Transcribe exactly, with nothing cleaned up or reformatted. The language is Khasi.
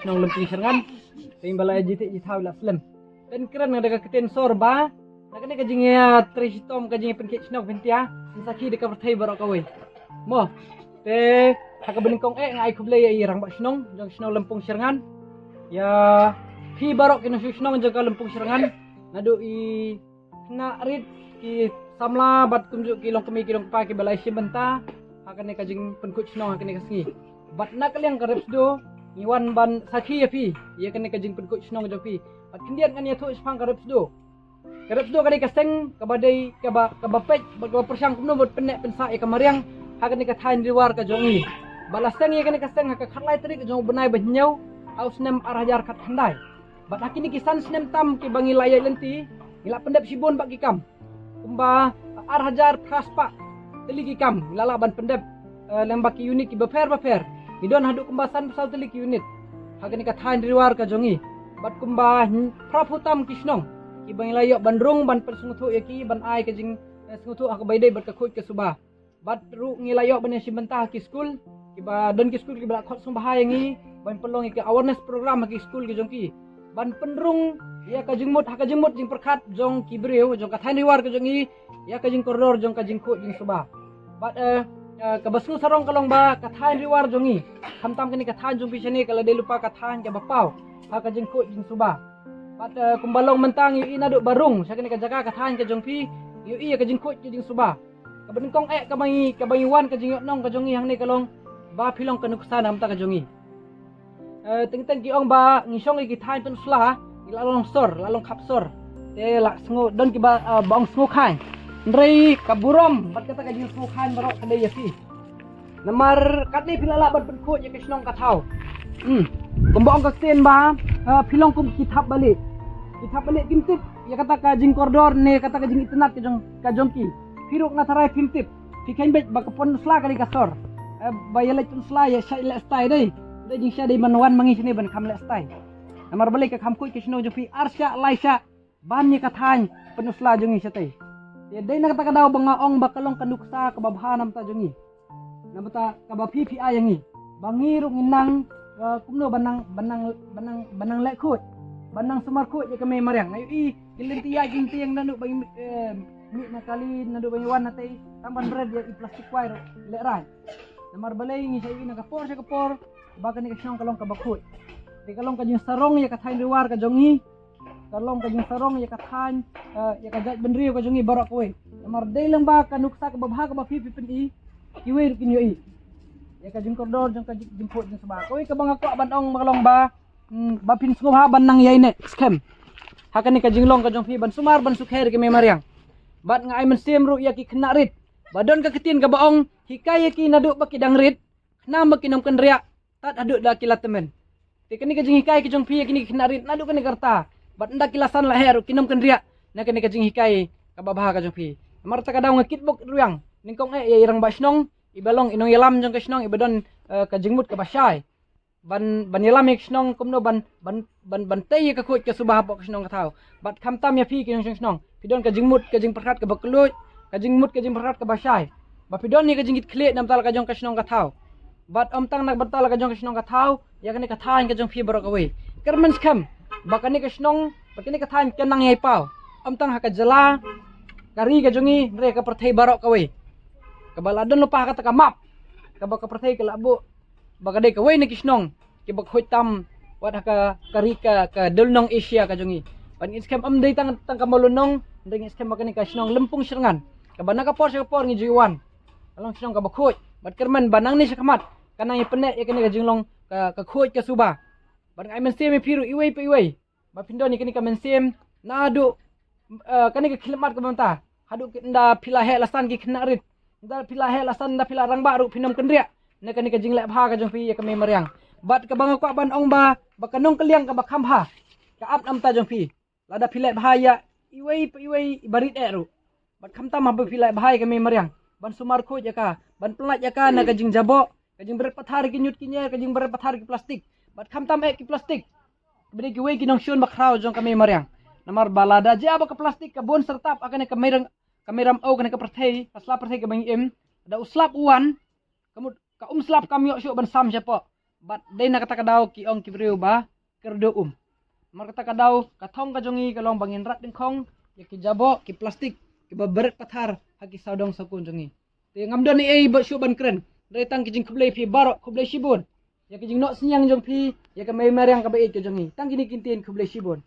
Nong Lempung Shyrngan, pynba la jiti jithaw la slem. Pynkreh na da ka ktien sor ba na kane ka jingïatrei shitom, ka jingpynkhiah shnong pyntia, yn sakhi da ka pyrthei baroh kawei. Mo, te ha kaba nyngkong eh nga ai khublei ïa i rangbah shnong jong shnong Lempung Shyrngan, ïa phi baroh ki nongshong shnong jong ka Lempung Shyrngan, naduh i khynnah rit, ki samla bad kumjuh ki longkmie ki longkpa kiba la shim bynta ha kane ka jingpynkhuid shnong ha kane ka sngi. Bad na ka liang ka Repsdo, ngi wan ban sakhi ïa phi ïa kane ka jingpynkhuid shnong jong phi. Bad khyndiat ngan ïathuh shaphang ka Repsdo. Ka Repsdo ka dei ka seng kaba dei kaba, kaba peit bad kaba pyrshang kumno ban pynneh pynsah ïa ka mariang ha kane ka thaiñ Ri War ka jong ngi. Bad la seng ïa kane ka seng ha ka khatlai tarik jong u bnai ba hynñiew, ha u snem ar hajar khatkhyndai. Bad ha kine ki san snem tam kiba ngi la ïaid lynti, ngi la pyndep shibun bad ki kam. Kumba ar hajar phra spah tylli ki kam ngi la lah ban pyndep, eh, lyngba ki unit kiba pher bapher. Ngi don haduh kumba sanphew saw tylli ki unit ha kane ka thaiñ Ri War ka jong ngi. Bad kumba, hmm, phraphew tam ki shnong kiba ngi la ïoh ban rung ban pynsngewthuh ïa ki, ban ai ka jing, eh, sngewthuh ha kaba ïadei bad ka khuid ka suba. Bad ruh ngi la ïoh ban ïashim bynta ha ki skul, kiba don ki skul kiba la khot sngewbha ïa ngi ban pynlong ïa ka awareness program ha ki skul ki jong ki, ban pynrung ïa ka jingmut, ha ka jingmut jingpyrkhat jong ki briew jong ka thaiñ Ri War ka jong ngi ïa ka jingkordor jong ka jingkhuid jingsuba. Bad, eh, eh, kaba sngewsarong ka long ba ka thaiñ Ri War jong ngi, khamtam kane ka thaiñ jong phi shane, ka la dei lypa ka thaiñ kaba paw ha ka jingkhuid jingsuba. Bad, eh, kumba long mynta ngi ïohi naduh ba rung sha kane ka jaka ka thaiñ ka jong phi, ngi ïohi ïa ka jingkhuid ka jingsuba. Kaba nyngkong eh kaba ngi, kaba ngi wan ka jingïohnong ka jong ngi hangne ka long ba phi long ka nuksa na ka bynta ka jong ngi. Eh, teng teng ki ong ba ngi shong ïa ki thaiñ pynsla, ngi la long sor, la long khap sor. Te la sngew, don kiba, eh, ba ong sngewkhaiñ. Hynrei ka burom bad kata ka jingsngewkhaiñ baroh ka dei ïa phi. Namar katne phi la lah ban pynkhuid ïa ka shnong ka thaw. Hmm. Kumba ong ka ktien ba, eh, phi long kum ki thap balieh. Ki thap balieh kim tip ïa kata ka jingkordor ne kata ka jingitynnad ka jong, ka jong ki. Phi ruh nga tharai phim tip. Phi kheiñ beit ba ka pynsla ka dei ka sor. Eh, ba ïa leit pynsla ïa shah leh stai dei. Dei jingshah dei ban wan ma ngi shane ban kham leh stai. Namar balei ka kham khuid ka shnong jong phi ar shah lai shah ban ïa ka thaiñ pynsla jong ngi shatei. Te dei na kata ka daw ba nga ong ba ka long ka nuksa kaba bha na ka bynta jong ngi. Na ka bynta kaba phi phi ai ïa ngi. Ba ngi ruh ngin nang, eh, kumno ban nang, ban nang, ban nang, ban nang leh khuid. Ban nang sumar khuid ïa ka mei mariang. Nga ïohi ki lynti ïaid ki lynti ïeng naduh ba ngi, eh, mih na kali, naduh ba ngi wan na tei, tang ban bret ïa i plastik kwai ruh lehrain. Namar balei ngi sa ïohi na ka por sha ka por ba kane ka shnong ka long kaba khuid. Te ka long ka jingsarong ïa ka thaiñ Ri War ka jong ngi. Ka long ka jingsarong ïa ka thaiñ, eh, ïa ka jaitbynriew ka jong ngi baroh kawei. Namar dei lyngba ka nuksa kaba bha kaba phi phi pyni, kiwei ruh kin ïohi ïa ka jingkordor jong ka jing, jingkhuid jingsuba. Kawei kaba nga kwah ban ong ba ka long ba, hmm, ba phin sngewbha ban nang ïaineh skhem ha kane ka jinglong ka jong phi ban sumar ban sukher ïa ka mei mariang. Bad nga ai mynsiem ruh ïa ki khynnah rit ba don ka ktien kaba ong, hikai ïa ki naduh ba ki dang rit, khnang ba kin ym kynriah tad haduh da ki la tymmen. Te kane ka jinghikai ka jong phi ïa kine ki khynnah rit naduh kane ka rta, bad ynda ki la san la heh ruh kin ym kynriah na kane ka jinghikai kaba bha ka jong phi. Namar kata ka daw nga kitbok rwiang nyngkong eh ïa i rangbah shnong iba long i nongïalam jong ka shnong iba don, eh, ka jingmut kaba shai ban, ban ïalam ïa ka shnong kumno ban, ban, ban, ban tei ïa ka khuid ka suba hapoh ka shnong ka thaw. Bad khamtam ïa phi ki nongshong shnong, phi don ka jingmut ka jingpyrkhat kaba kylluid, ka jingmut ka jingpyrkhat kaba shai. Ba phi don ïa ka jingkitkhlieh na ka bynta la ka jong ka shnong ka thaw. Bad ym tang na ka bynta la ka jong ka shnong ka thaw, ïa kane ka thaiñ ka jong phi baroh kawei. Kyrmen skhem ba kane ka shnong, ba kane ka thaiñ kan nang ïai paw. Ym tang ha ka jylla, ka ri ka jong ngi, hynrei ka pyrthei baroh kawei. Kaba la don lypa ha kata ka map kaba ka pyrthei ka la buh ba ka dei kawei na ki shnong kiba khuid tam wat ha ka, ka ri ka, ka dulnong Asia ka jong ngi. Bad ngi skhem ym dei tang, tang ka Mawlynnong, hynrei ngi skhem ba kane ka shnong Lympung Shyrngan, kaba na ka por sha ka por ngi ju wan, ka long shnong kaba khuid. Bad kyrmen ba nangne shakhmat kan nang ïa pynneh ïa kane ka jinglong ka, ka khuid ka suba. Bad nga ai mynsiem ïa phi ruh iwei pa iwei ba phin don ïa kane ka mynsiem naduh, eh, kane ka khyllipmat kaba mynta haduh ki, ynda phi la heh la san ki khynnah rit, ynda phi la heh la san, ynda phi la rangbah ruh phin ym kynriah na kane ka jingleh bha ka jong phi ïa ka mei mariang. Bad kaba nga kwah ban ong ba, ba ka nongkylliang kaba kham bha ka ap na ka bynta jong phi. Lada phi leh bha ïa iwei pa iwei iba rit eh ruh, bad khamtam haba phi leh bha ïa ka mei mariang, ban sumar khuid ïa ka, ban pyllait ïa ka na ka jingjaboh, ka jingbret pathar ki ñiut ki ñier, ka jingbret pathar ki plastik. Bad khamtam eh ki plastik, ba dei kiwei ki nongshun bakhraw jong ka mei mariang. Namar ba lada jia ba ka plastik ka bun syrtap ha kane ka mei rang, ka mei ram o, kane ka pyrthei, ka sla pyrthei kaba ngi im, da u slap u wan, ka mut ka um slap kam ïoh shuh ban sam shapoh. Bad dei na kata ka daw ki ong ki briew ba kyrduh um. Namar kata ka daw ka thong ka jong ngi ka long ba ngin rat dyngkhong ïa ki jaboh ki plastik kiba bret pathar ha ki sawdong sawkun jong ngi. Te ngam don ei ei ba shuh ban kren, hynrei tang ki jingkhublei phi baroh, khublei shibun ïa ki jingnoh synñiang jong phi ïa ka mei mariang kaba ïeit ka jong ngi. Tang kine ki ktien, khublei shibun.